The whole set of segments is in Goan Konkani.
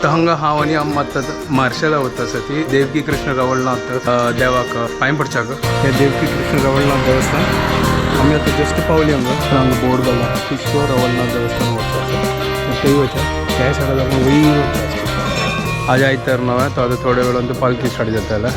तर हांगा हांव आनी आम आतां मार्शेला वता आसा ती देवकी कृष्ण रवळनाथ देवाक पांय पडच्याक. हे देवकी कृष्ण रवळनाथ देवस्थान आमी आतां जस्ट पावली हांगा. हांगा बोर्ड घाला कृष्ण रवळनाथ देवस्थान वचचो आसा, थंय वयता. त्या सायडा लागून वयर वचचो आसा. आज आयतार नव्या तो आतां थोड्या वेळान तो पालखी स्टार्ट जाताले.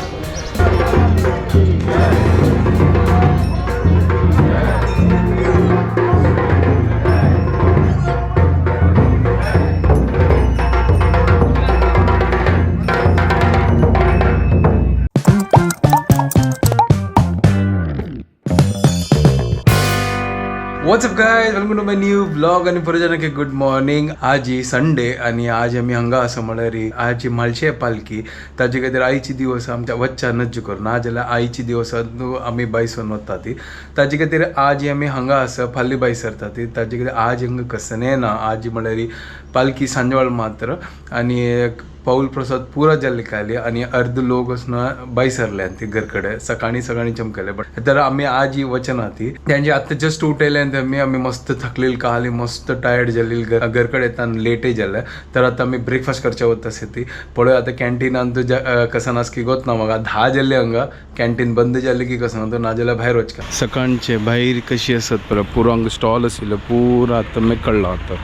What's up guys, welcome to my new vlog आणि परत एक गुड मॉर्निंग. आज ही संडे आणि आज आमी हांगा आसा म्हळ्यार आज मालशे पालखी ताजे खातीर आयची दिवस आमच्या वच्चा नज्ज करून ना जाल्यार आयची दिवसांत आमी बायसून वता ती ताजे खातीर आज आमी हांगा आसा. फाल्यां बाय सरता ती ताजे खातीर आज हांगा कसनें ना. आज म्हळ्यार पालखी सांजवाळ मात्र आणि पाऊल प्रसाद पुरा जाल्ले खाली आणि अर्ध लोक आसना बाय सरले ती घरकडे सकाळी सकाळी चमकले. बट तर आमी आज ही वचना ती त्यांचे आतां जस्ट उठयले आनी आमी आमी मस्त थकलेली काली मस्त टायर्ड जाल्ली घरकडे येताना लेटय जालें. तर आतां आमी ब्रेकफास्ट करचे वता आसा ती पळय. आतां कॅन्टिनान तुज्या कसन आसा की गोत ना म्हाका 10 जाल्ले हांगा कॅन्टीन बंद जाल्लें की कसं ना जाल्यार भायर वचका. सकाळचे भायर कशी आसत पळय पुरो हांगा स्टॉल आशिल्लो पुरो आतां मेकळ्ळो. आतां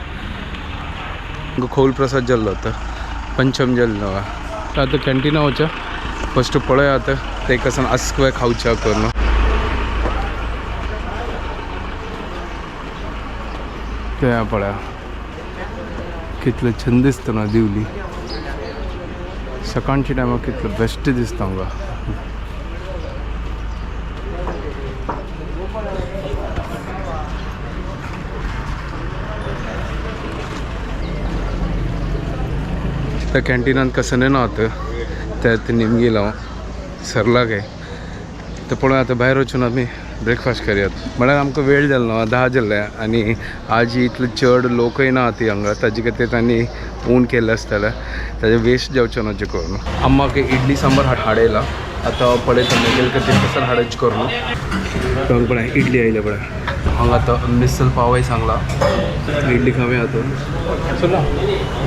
हांगा खोल प्रसाद जाल्लो आतां पंचम जाल्लो. आतां कॅन्टिना वचा फस्ट पळय आतां ते कसन आस्क्वे खावच्या करून. ते पळया कितलें छंद दिसता ना दिवली सकाळच्या टायमार कितलो बेस्ट दिसता हांगा. त्या कॅन्टिनात कसं ना आतां त्या निमगेला हांव सरला काय तर पळय. आतां भायर वचून आमी ब्रेकफास्ट करयात म्हळ्यार आमकां वेळ जालो ना 10 जाल्ले आनी आज इतले चड लोकय ना ती हांगा ताजे खातीर तांणी ऊन केल्लें आसतलें ताजें वेस्ट जावचें ना जें करून. आम्हाक इडली सांबार हाडयला आतां पळयता मेगेल खातीर कसं हाडच करून. पळय इडली आयल्या पळय हांगा. आतां मिसल पावय सांगला इडली खावया आतां. चला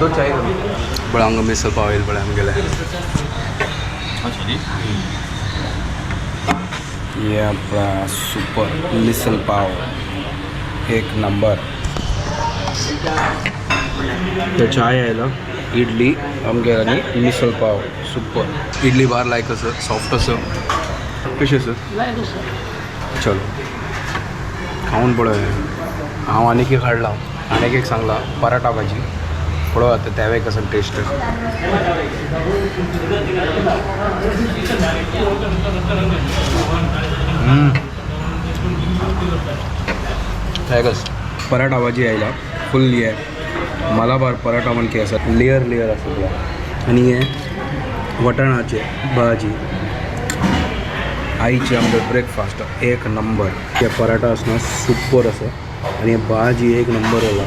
दो चाय पळय हांगा मिसल पाव येयल पळय आमगेले. ये आपला सुपर मिसल पाव एक नंबर. तर चाय आयला इडली आमगे आनी मिसल पाव सुपर. इडली बार लायक असं सॉफ्ट असं कशी आसा. चलो खावन पळय. हांव आनीक एक हाडला आनीक एक सांगला पराठा भाजी पळय आतां तेवूय कसो टेस्ट. लायक पराठा भाजी आयला फुल हे मलाबार पराठा म्हणके आसा लेयर लेयर आसा पळय. आनी हे वटाणाचे भाजी आईचे आमचे ब्रेकफास्ट एक नंबर. हे पराठा आसना सुपर आसा आनी भाजी एक नंबर जाला.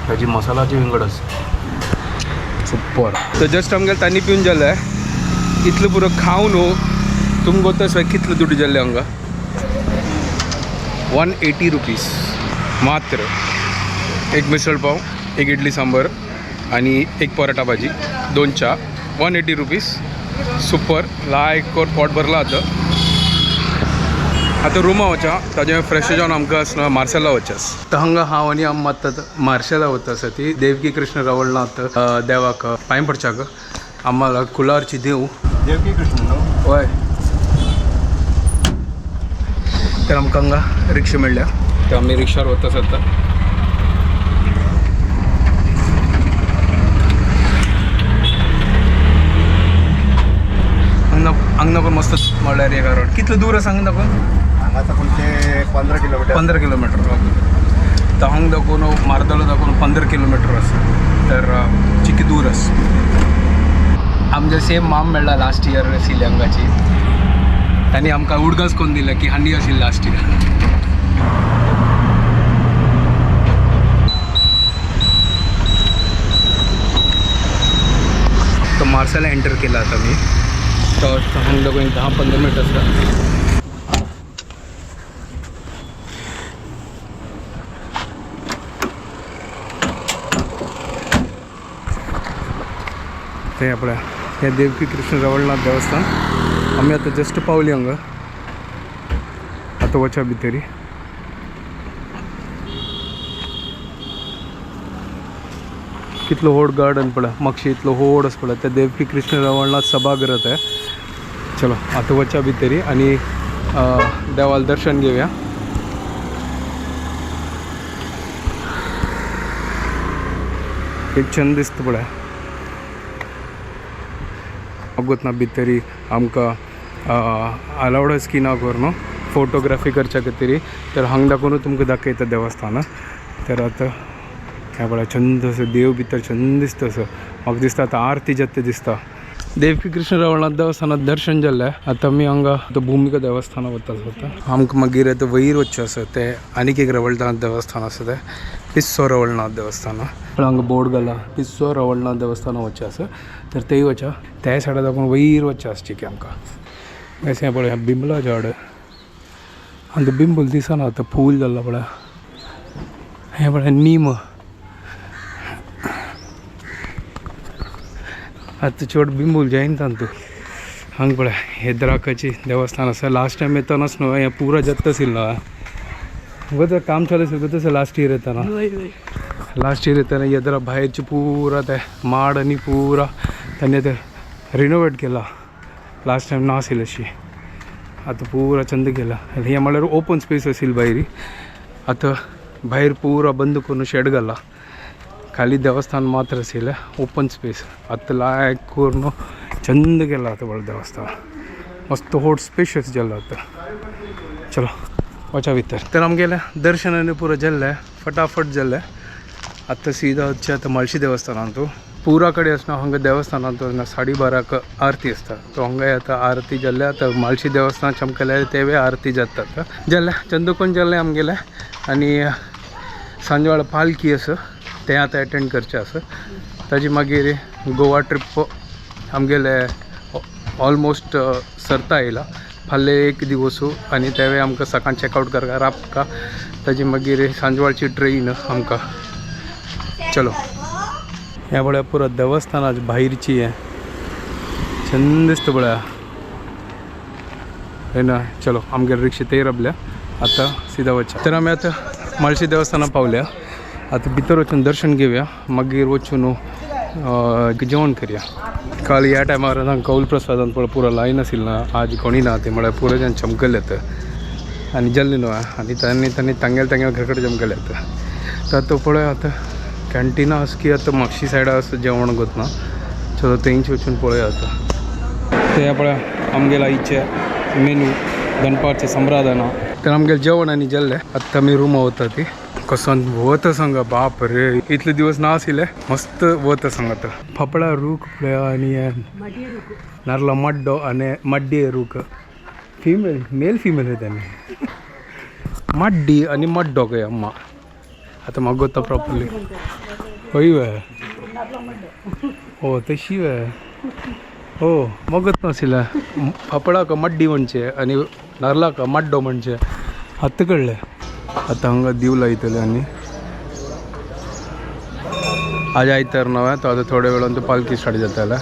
ताजी मसालाची विंगड आसा सुपर. तर जस्ट आमगेले तांणी पिवन जालें इतलें पुरो खावन न्हू तुमकां गोत आसा कितले दुडू जाल्ले हांगा 180 रुपीज मात्र. एक मिसळ पाव एक इडली सांबर आणि एक पराठा भाजी 2 च्या 180 रुपीज सुपर. लायक कर पोट भरला. आतां आतां रुमा वचा ताजें फ्रेश जावन आमकां मार्सेला वचस. तर हांगा हांव आनी आम आतां मार्सेला वता आसा ती देवकी कृष्ण रवळनाथ देवाक पांय पडच्याक. आम्हाला कुलारची देव देवकी कृष्ण न्हू. हय. तर आमकां हांगा रिक्षा मेळ्ळ्या तर आमी रिक्षार वता आसा आतां. हांगा हांगा पण मस्त म्हळ्यार एक रोड कितलो दूर आसा हांगा दाखोवन. हांगा साकून ते 15 किलोमिटर. 15 kilometre okay. तर हांगा दाखोवन मार्दोळा दाखोवन 15 किलोमीटर आसा तर चिकी दूर आसा. आमचे सेम माम मेळ्ळा लास्ट इयर आशिल्ली हांगाची तांणी आमकां उडगास करून दिलें की हांडी आशिल्ली लास्ट इयर. तर मार्सेला एंटर केला आता मी. तर हांगा दाखोवन एक 10-15 मिनट आसा. ते पळय हें देवकी कृष्ण रवळनाथ देवस्थान. आमी आतां जस्ट पावली हांगा. आतां वच्या भितरी. कितलो व्हड गार्डन पळय मागशी इतलो व्हड आसा पळय तें देवकी कृष्ण रवळनाथ सभागृह तें. चलो आतां वच्या भितरी आनी देवाल दर्शन घेवया. एक छंद दिसता पळय. अगोत ना भितरी आमकां अलावडच की ना करून फोटोग्राफी करच्या खातीर तर हांगा दाखोवन तुमकां दाखयता देवस्थान. तर आतां हें पळय चंद असो देव भितर चंद दिसता असो म्हाका दिसता आतां आरती जाता दिसता. देवकी कृष्ण रवळनाथ देवस्थानात दर्शन जाल्लें. आतां आमी हांगा आतां भुमिका देवस्थानात वता आतां. आमकां मागीर आतां वयर वचचें आसा तें आनीक एक रवळनाथ देवस्थान आसा तें पिस्सो रवळनाथ देवस्थान. पण हांगा बोर्ड घाला पिस्सो रवळनाथ देवस्थान वचचें आसा तर तेय वचा त्या सायडा दाखोवन वयर वचचें आसा चिके आमकां. अशें पळय बिंबला झाड आनी बिंबूल दिसना आतां फूल जाल्लो पळय. हें पळय नीम. आतां चड बिंबूल जायना तांतू. हांगा पळय हे द्राकाची देवस्थान आसा. लास्ट टायम येतनाच न्हू हें पुरा जाता आशिल्लो गो काम चालू आशिल्लो तसं लास्ट इयर येतना. लास्ट इयर येतना येदरा भायरची पुरा ते माड आनी पुरा तांणी ते रिनोवेट केला. लास्ट टायम ना आशिल्ली अशी आतां पुरा चंद केला. हें म्हळ्यार ओपन स्पेस आशिल्ली भायर. आतां भायर पुरा बंद करून शेड घाला. खाली देवस्थान मात्र आशिल्लें ओपन स्पेस. आतां लायक करून चंद केला आतां व्हड देवस्थान मस्त व्हड स्पेशियस जाल्लो आतां. चलो वचा भितर. तर आमगेलें दर्शन पुरो जाल्लें फटाफट जाल्लें. आतां सीधा वचचें आतां म्हाळशी देवस्थानांतू. पुरा कडेन आसना हांगा देवस्थानांत 12:30 आरती आसता. तो हांगा आतां आरती जाल्ले. आतां म्हाळशी देवस्थान चमकल्यार तेवूय आरती जाता आतां. जाल्लें चंदकोन जाल्लें आमगेलें. आनी सांजवेळा पालखी आसा तें आतां एटेंड करचें आसा. ताजे मागीर गोवा ट्रीप आमगेले ऑलमोस्ट सरता येयला. फाल्यां एक दिवस आनी तेवूय आमकां सकाळ चॅकआवट करता राबका. ताजे मागीर सांजवेळची ट्रेन आमकां. चलो हें पळय पुरा देवस्थानाच भायरची हें चंद दिसता पळय हय ना. चलो आमगेले रिक्षा थंय राबल्या आतां सिदा वचया. तर आमी आतां म्हाळशी देवस्थानात पावल्या. आतां भितर वचून दर्शन घेवया मागीर वचून जेवण करया. काल ह्या टायमार कौल प्रसादान पळय पुरो लायन आशिल्ली ना आज कोणी ना ते म्हळ्यार पुरो जाण चमकले आनी जाल्ले न्हू आनी तांणी तांणी तांगेले तांगेले घर कडेन चमकले. तर आतां पळय आतां कॅन्टिना आसा की आतां म्हापशी सायडा आसा जेवण गोतना. चलो थंयच वचून पळोवया आतां. ते पळय आमगेले आयचे मेनू दनपारचे समराधना. तर आमगेलें जेवण आनी जाल्लें. आतां आमी रुमा वता ती. कसो वत सांगा बाप रे इतले दिवस ना आशिल्ले मस्त वत सांगा. आतां फापडा रूख पळय आनी नारला मड्डो आनी मड्डे रूख फिमेल मेल फिमेल तांणी माड्डी आनी मड्डो खंय अम्मा. आतां म्हाका गोता प्रॉपरली हय वे हो तशी वे हो मगत नाशिल्लें. फापडाक मड्डी म्हणचे आनी नारलाक मड्डो म्हणचे आतां कळ्ळें. आतां हांगा दीव लायतले आनी आज आयतार न्हय तो आतां थोड्या वेळान तो पालखी स्टार्ट जाताले.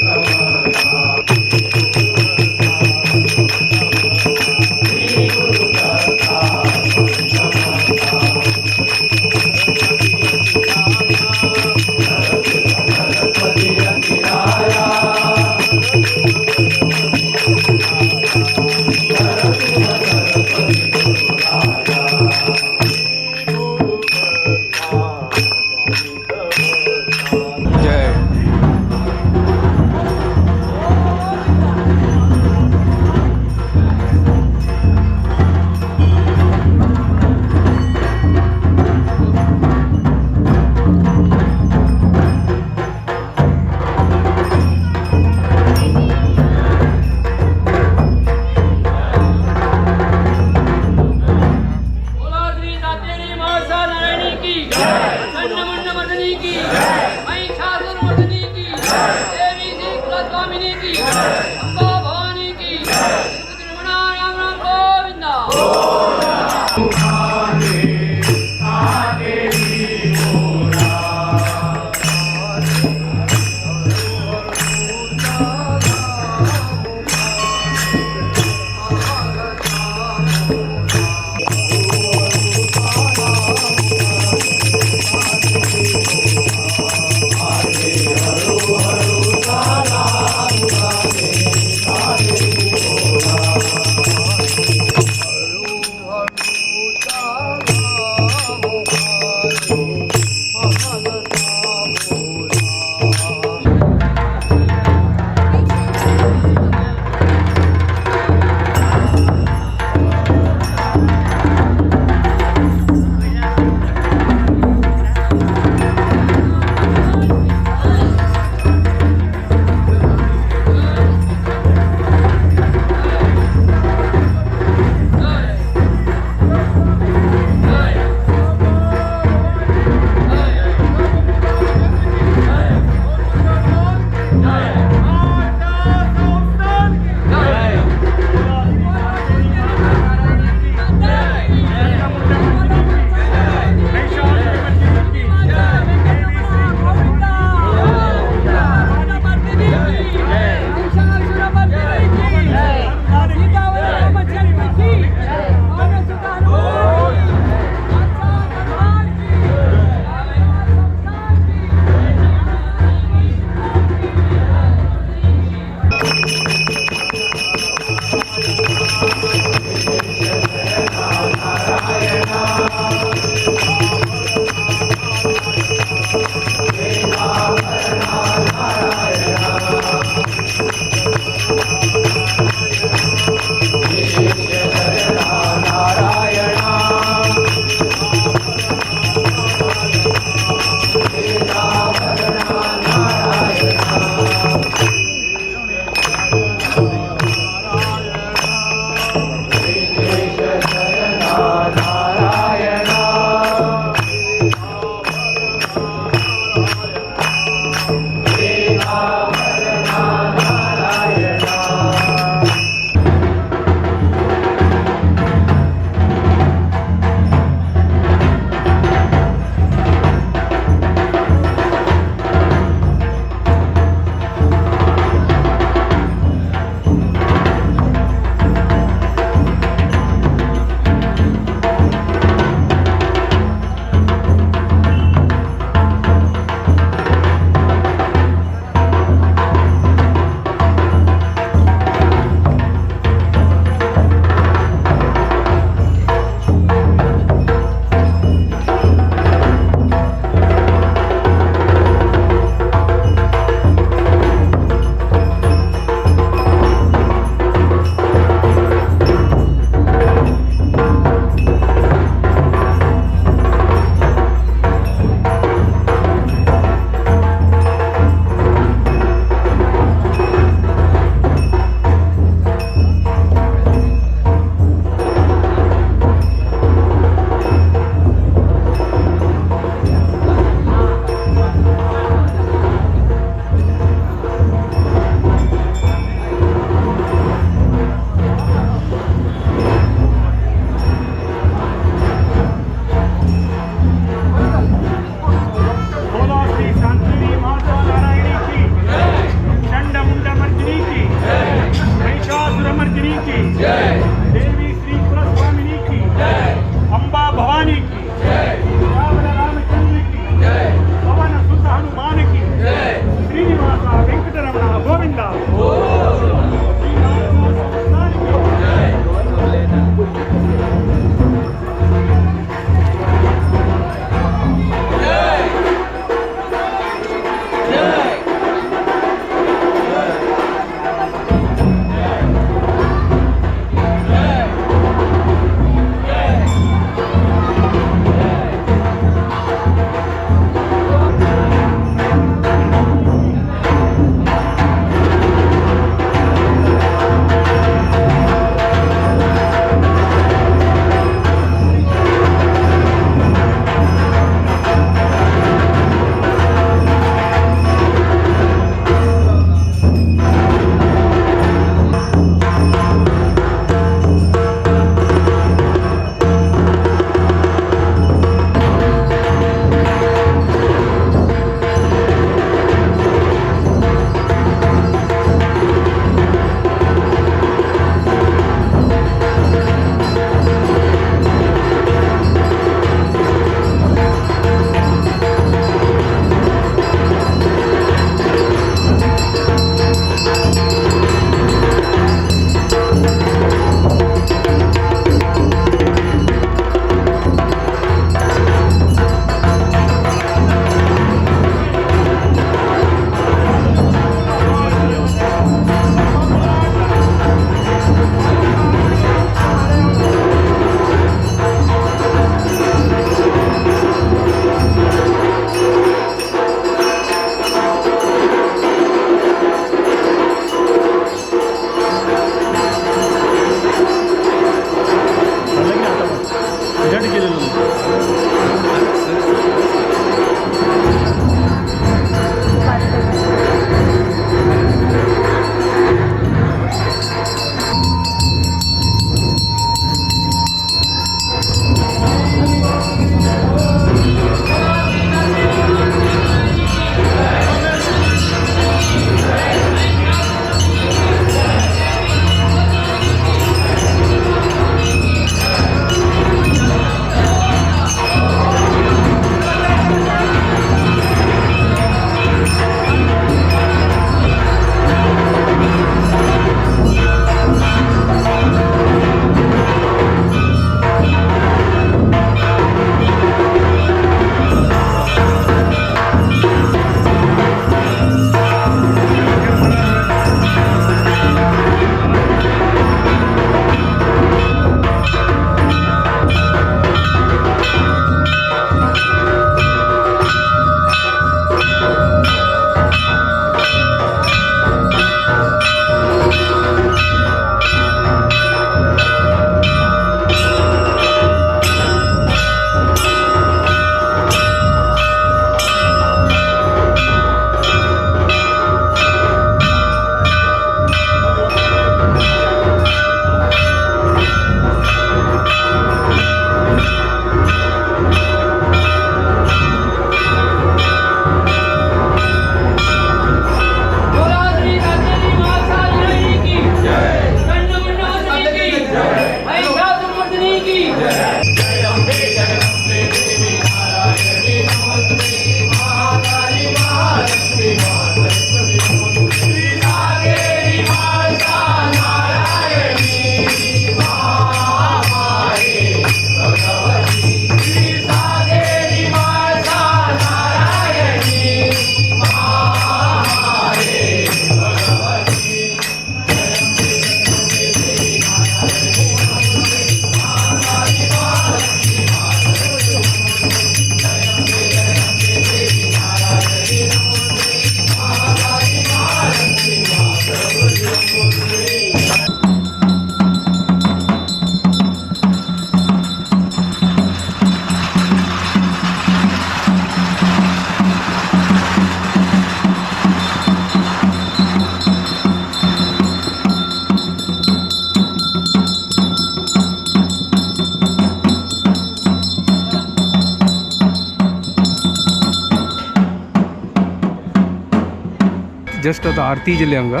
जस्ट आतां आरती जाली हांगा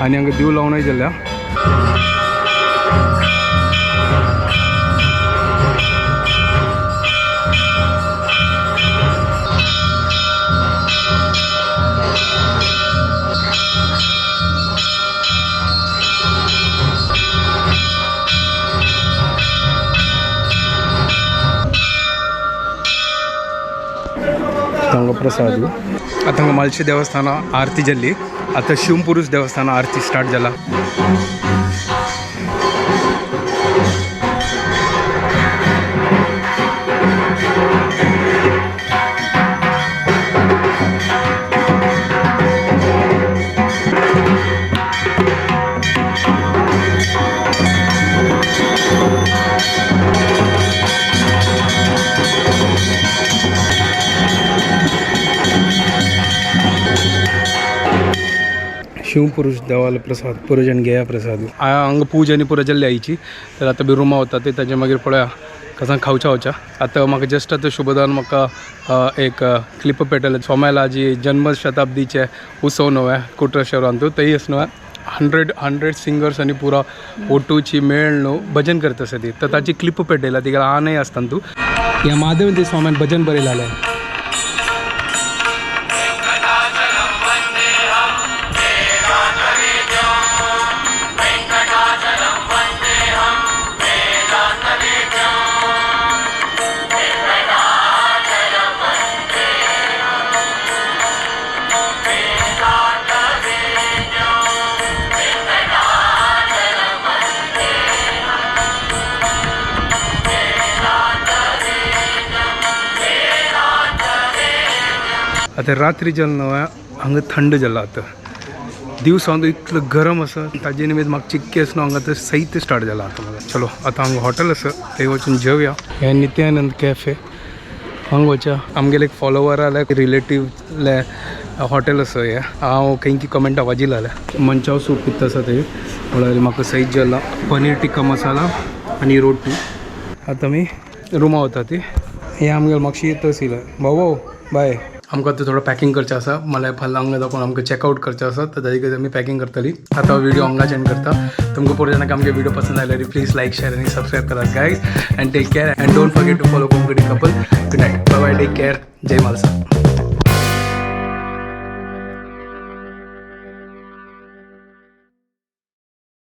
आनी हांगा देव लावणय जाल्या. हांगा प्रसाद. आतां हांगा मालशे देवस्थाना आरती जाल्ली. आतां शिवपुरूष देवस्थाना आरती स्टार्ट जाला. शिवपुरुष देवाला प्रसाद पुरजन घेया प्रसाद. हांगा पूजा आनी पुरा जाल्ली आईची. तर आतां बी रुमा वता ते ताजे मागीर पळोवया कसा खावच्या वच्या. आतां म्हाका जस्ट आतां शुभदान म्हाका एक क्लिप पेटले सोमेला जी जन्म शताब्दीचे उत्सव न्हय कुट्र शहरांतू तेय न्हय 100 सिंगर्स आनी पुरा ओटूची मेळ न्हू भजन करता आसा ती. तर ताची क्लिप पेटयला तिका आनय आसता तूं ह्या महादेव स्वाम्यान भजन बरयलें. आतां रात्री जाल न्हू हांगा थंड जाला. आतां दिवस हांगा इतलो गरम आसा ताजे निमित्त म्हाका चिक्केस न्हू हांगा आतां सैत स्टार्ट जाला. आतां म्हाका चलो आतां हांगा हॉटेल आसा थंय वचून जेवया. हें नित्यानंद कॅफे हांगा वच्या. आमगेले एक फॉलोवर आल्या रिलेटीवले हॉटेल आसा हें. हांव खंय की कमेंटा वाजिल जाल्यार मंचाव सूप पिता आसा थंय म्हळ्यार म्हाका सैत जाला. पनीर टिक्का मसाला आनी रोटी. आतां आमी रुमा वता ती. हें आमगेले मागशी येता आशिल्लें. भाऊ बाय. आमकां आतां थोडो पॅकिंग करचें आसा. म्हळ्यार फाल्यां हांगा दाखोवन आमकां चॅकआवट करचें आसा. तर ताजे खातीर आमी पॅकिंग करतली. आतां व्हिडिओ हांगाच एंड करता. तुमकां पळोवंक जाणां आमगे व्हिडिओ पसंत आयल्यार प्लीज लायक शेअर आनी सबस्क्रायब करात guys. And take care and don't forget to follow Konkani couple. Good night, bye bye, take care. Jai Mhalsa.